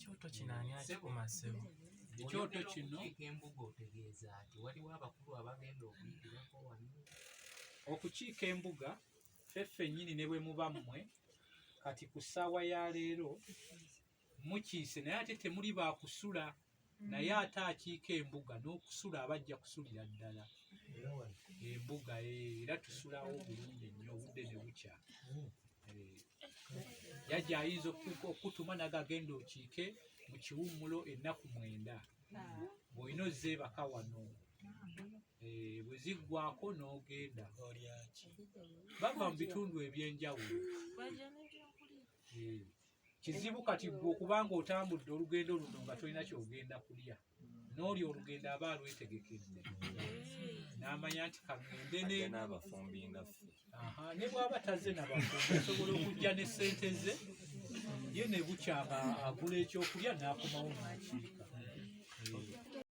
Ekyoto kino ani akikuma ssebo? Ekyoto kino Okukiika embuga otegeeza ati waliwo abakulu abagenda okuyitirako wano. Okukiika embuga ffe ffennyini ne bwe muba mmwe kati ku ssaawa ya leero mukiise, naye ate temuli baakusula, naye ate akiika embuga n'okusula aba ajja kusulira ddala embuga, era tusulawo bulungi nnyo obudde ne bukya. Jjajja ayinza okukutuma naga agenda okiike mu kiwummulo ennaku 9 ng'olina ozzeebaka wano, bwe ziggwako n'ogenda. Bava mu bitundu eby'enjawulo. Kizibu kati ggwe okubanga otambudde olugendo luno nga tolina ky'ogenda kulya, n'oli olugendo aba alwetegekedde n'amanya nti kaŋŋende ne n'abafumbi nga ffe. Ne bw'aba tazze n'abafumbi asobola okujja ne ssente ze ye ne bukya nga agula ekyokulya n'akomawo n'akiika.